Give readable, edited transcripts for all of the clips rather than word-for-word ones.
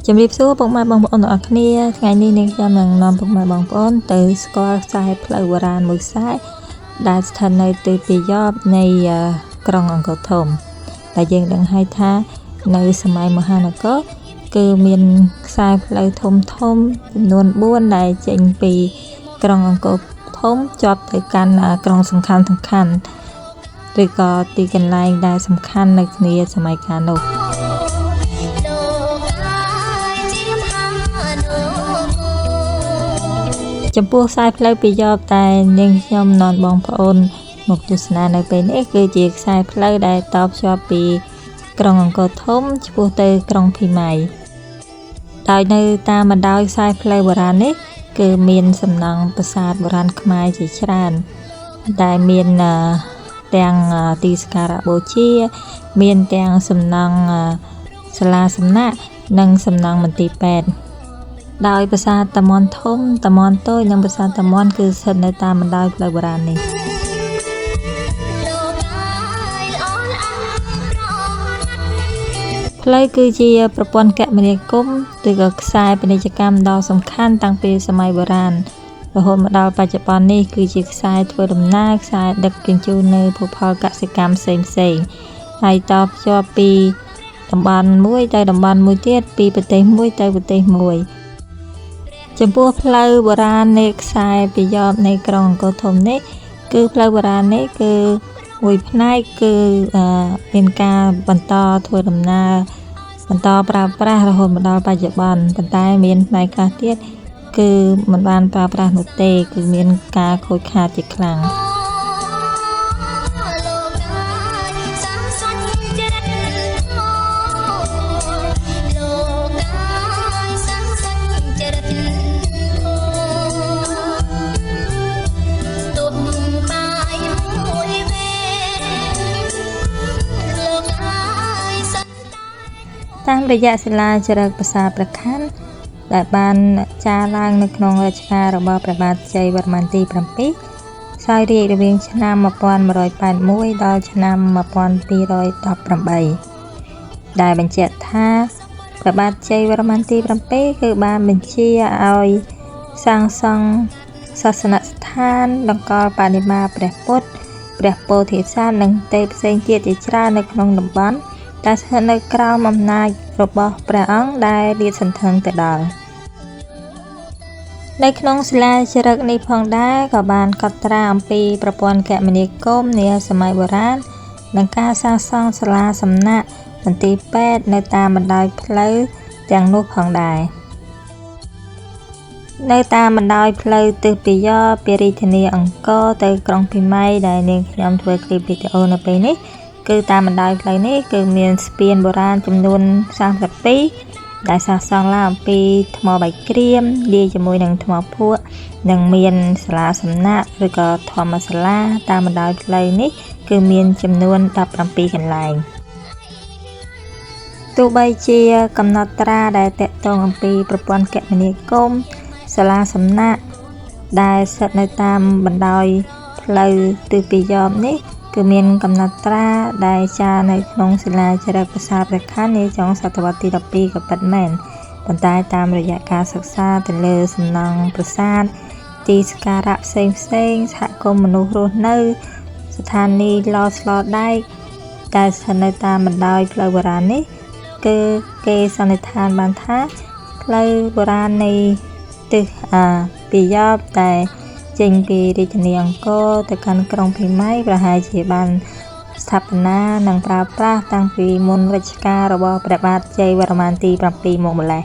ជំរាបសួរពុកម៉ែបងប្អូនទាំងអស់គ្នាថ្ងៃនេះនាងខ្ញុំនឹងនាំពុកម៉ែបងប្អូនទៅស្គាល់ខ្សែផ្លូវបុរាណមួយខ្សែដែលស្ថិតនៅទិសពាយព្យនៃក្រុងអង្គរធំដែលយើងដឹងហើយថានៅសម័យមហានគរគឺមានខ្សែផ្លូវធំធំចំនួន4ដែលចេញពីក្រុងអង្គរធំជាប់ទៅកាន់ក្រុងសំខាន់សំខាន់ឬក៏ទីកន្លែងដែលសំខាន់នៅគ្នាសម័យកាលនោះចំពោះខ្សែផ្លូវពាយព្យតែនាងខ្ញុំនាំបងប្អូនមកទស្សនានៅពេលនេះគឺជាខ្សែផ្លូវដែលតភ្ជាប់ពីក្រុងអង្គរធំឆ្ពោះទៅក្រុងភីម៉ៃដោយនៅតាមបណ្ដោយខ្សែផ្លូវបុរាណនេះគឺមានសំណង់ប្រាសាទបុរាណខ្មែរជាច្រើនដែលមានទាំងទីសក្ការៈបូជាមានទាំងសំណង់សាលាសំណាក់និងសំណង់មន្ទីរពេទ្យដោយប្រាសាទតាមាន់ធំតាមាន់តូចនិងប្រាសាទតាមាន់គឺស្ថិតនៅតាមបណ្ដោយផ្លូវបុរាណនេះផ្លូវគឺជាប្រព័ន្ធគមនាគមន៍ឬក៏ខ្សែពាណិជ្ជកម្មដ៏សំខាន់តាំងពីសម័យបុរាណរហូតមកដល់បច្ចុប្បន្ននេះគឺជាខ្សែធ្វើដំណើរខ្សែដឹកជញ្ជូននៅភូផលកសិកម្មផ្សេងៗហើយតភ្ជាប់ពីតំបន់មួយទៅតំបន់មួយទៀតពីប្រទេសមួយទៅប្រទេសមួយចំពោះផ្លូវបុរាណនៃខ្សែពាយព្យនៃក្រុងអង្គរធំនេះគឺផ្លូវបុរាណនេះគឺមួយផ្នែកគឺមានការបន្តធ្វើដំណើរបន្តប្រើប្រាស់រហូតមកដល់បច្ចុប្បន្នប៉ុន្តែមានផ្នែកខ្លះទៀតគឺមិនបានប្រើប្រាស់នោះទេគឺមានការខូចខាតជាខ្លាំងតាមរយៈសិលាចារឹកប្រាសាទព្រះខ័នដែលបានចារឡើងនៅក្នុងរជ្ជកាលរបស់ព្រះបាទជ័យវរ្ម័នទី7សោយរាជរវាងឆ្នាំ1181ដល់ឆ្នាំ1218ដែលបញ្ជាក់ថាព្រះបាទជ័យវរ្ម័នទី7គឺបានបញ្ជាឲ្យសាងសង់សាសនស្ថានតម្កល់បដិមាព្រះពុទ្ធព្រះពោធិសត្វនិងទេពផ្សេងទៀតជាច្រើននៅក្នុងតំបន់ដែលស្ថិតនៅក្រោមអំណាចរបស់ព្រះអង្គដែលលាតសន្ធឹងទៅដល់នៅក្នុងសិលាចារឹកនេះផងដែរក៏បានកត់ត្រាអំពីប្រព័ន្ធគមនាគមន៍នាសម័យបុរាណនិងការសាងសង់សាលាសំណាក់មន្ទីរពេទ្យនៅតាមបណ្ដោយផ្លូវទាំងនោះផងដែរនៅតាមបណ្ដោយផ្លូវទិសពាយព្យពីរាជធានីអង្គរទៅក្រុងភីម៉ៃដែលនាងខ្ញុំធ្វើឃ្លីបវីដេអូនៅពេលនេះគឺតាមបណ្ដោយផ្លូវនេះគឺមានស្ពានបុរាណចំនួន32ដែលសាងសង់ឡើងអំពីថ្មបាយក្រៀមលាយជាមួយនឹងថ្មភក់និងមានសាលាសំណាក់ឬក៏ធម្មសាលាតាមបណ្ដោយផ្លូវនេះគឺមានចំនួន17កន្លែងទោះបីជាកំណត់ត្រាដែលតាក់ទងអំពីប្រព័ន្ធគមនាគមន៍សាលាសំណាក់ដែលស្ថិតនៅតាមបណ្ដោយផ្លូវទិសពាយព្យនេះគឺមានកំណត់ត្រាដែលចារនៅក្នុងសិលាចារឹកប្រាសាទព្រះខ័ននាចុងសតវត្សទី12ក៏ពិតមែនប៉ុន្តែតាមរយៈការសិក្សាទៅលើសំណង់ប្រាសាទទីសក្ការៈផ្សេងផ្សេងសហគមន៍មនុស្សរស់នៅស្ថានីយ៍ឡស្លដែកដែលស្ថិតនៅតាមបណ្ដោយផ្លូវបុរាណនេះគឺគេសន្និដ្ឋានបានថាផ្លូវបុរាណនៃទិសពាយព្យតែចេញពីរាជធានីអង្គរទៅកាន់ក្រុងភីម៉ៃប្រហែលជាបានស្ថាបនានិងប្រើប្រាស់តាំងពីមុនរជ្ជកាលរបស់ព្រះបាទជ័យវរ្ម័នទី7មកម្ល៉េះ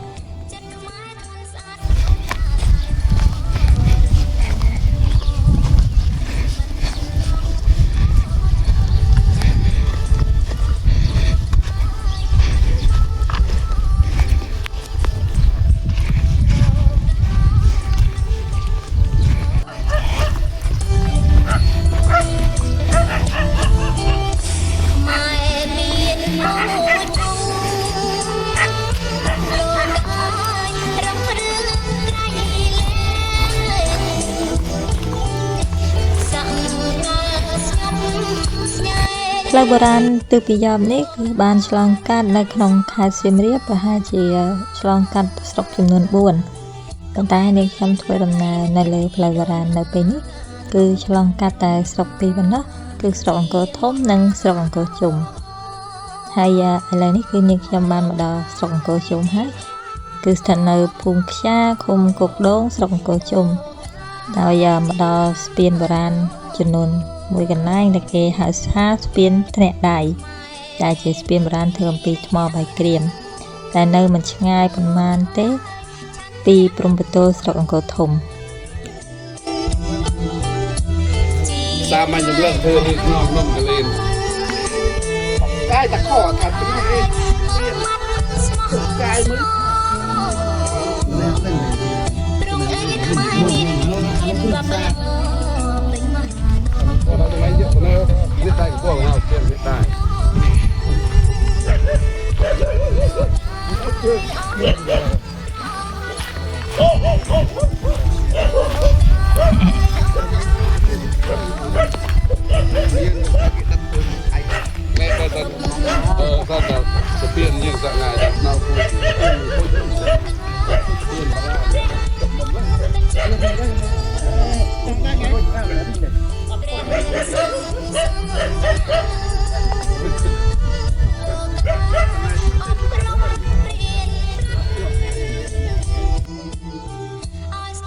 ផ្លូវបុរាណទិសពាយ័ព្យនេះគឺបានឆ្លងកាត់នៅក្នុងខេត្តសៀមរាបប្រហែលជាឆ្លងកាត់ស្រុកចំនួន4ប៉ុន្តែនាងខ្ញុំធ្វើដំណើរនៅលើផ្លូវបុរាណនៅពេលនេះគឺឆ្លងកាត់តែស្រុកពីរប៉ុណ្ណោះគឺស្រុកអង្គរធំនិងស្រុកអង្គរជុំហើយឥឡូវនេះគឺនាងខ្ញុំបានមកដល់ស្រុកអង្គរជុំហើយគឺស្ថិតនៅភូមិខ្យាឃុំគោកដូងស្រុកអង្គរជុំដោយមកដល់ស្ពានបុរាណចំនួនមួយកន្លែងដែលគេហៅថាស្ពានធ្នាក់ដៃដែលជាស្ពានបុរាណធ្វើអំពីថ្មបាយក្រៀមតែនៅមិនឆ្ងាយប៉ុន្មានទេពីព្រំប្រទល់ស្រុកអង្គរធំ សាមញ្ញចម្លើសធ្វើនេះក្នុងនំកលៀន កាយតខថាពីនេះកាយមើល គាត់ដល់ថ្ងៃយកទៅនេះតែកពស់មកទៀតនេះតែណែតតតតស្ពានយើងសងាយដល់ពូ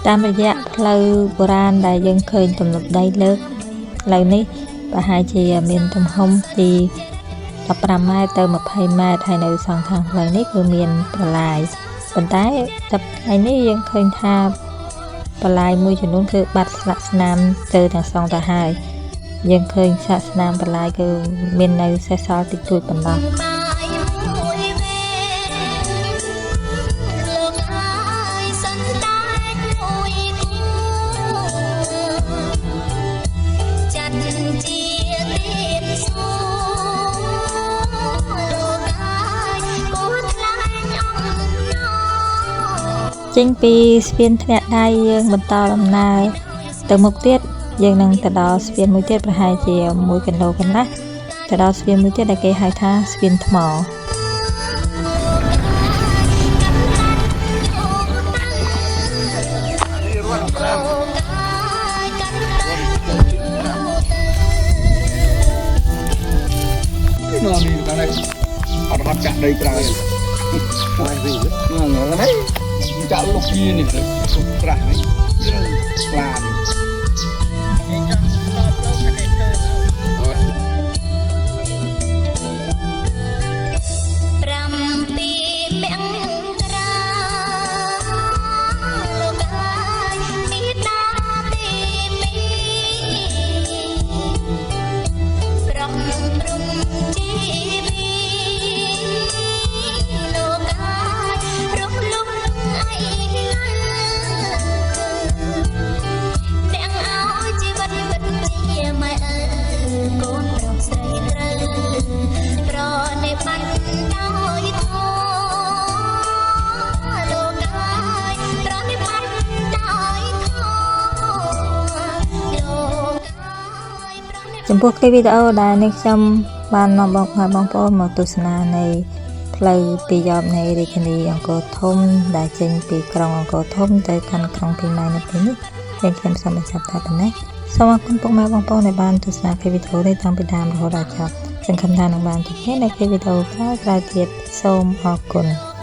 តាមរយៈផ្លូវបុរាណដែលយើងឃើញទំនប់ដីលើកផ្លូវនេះប្រហែលជាមានទំហំពី15ម៉ែត្រទៅ20ម៉ែត្រហើយនៅសងខាងផ្លូវនេះគឺមានប្រឡាយប៉ុន្តែដល់ថ្ងៃនេះយើងឃើញថាប្រឡាយមួយចំនួនគឺបាត់ស្លាកស្នាមទៅទាំងសងទៅហើយយើងឃើញស្លាកស្នាមប្រឡាយគឺមាននៅសេសសល់តិចតួចប៉ុណ្ណោះចេញពីស្ពានធ្នាក់ដៃយើងបន្តដំណើរទៅមុខទៀតយើងនឹងទៅដល់ស្ពានមួយទៀតប្រហែលជា1គីឡូកន្លះទៅដល់ស្ពានមួយទៀតដែលគេហៅថាស្ពានថ្ម នោះនេះកាលនេះអត់រត់ចាក់ដីក្រោយហើយវិញហ្នឹងចាក់លុកនេះត្រាស់នេះខ្លានេះ ចំពោះคลิปវីដេអូដែលនេះខ្ញុំបាននាំបងប្អូនមកទស្សនានៃផ្លូវពាយ័ព្យនៃរាជធានីអង្គរធំដែលចេញពីក្រុងអង្គរធំទៅកាន់ក្រុងភីម៉ៃនៅពេលនេះយើងខ្ញុំសូមបញ្ចប់តែប៉ុណ្ណេះសូមអរគុណពុកម៉ែបងប្អូនដែលបានទស្សនាคลิปវីដេអូនេះតាំងពីដើមរហូតដល់ចប់សង្ឃឹមថានឹងបានជួបគ្នានៅคลิปវីដេអូក្រោយៗទៀតសូមអរគុណ។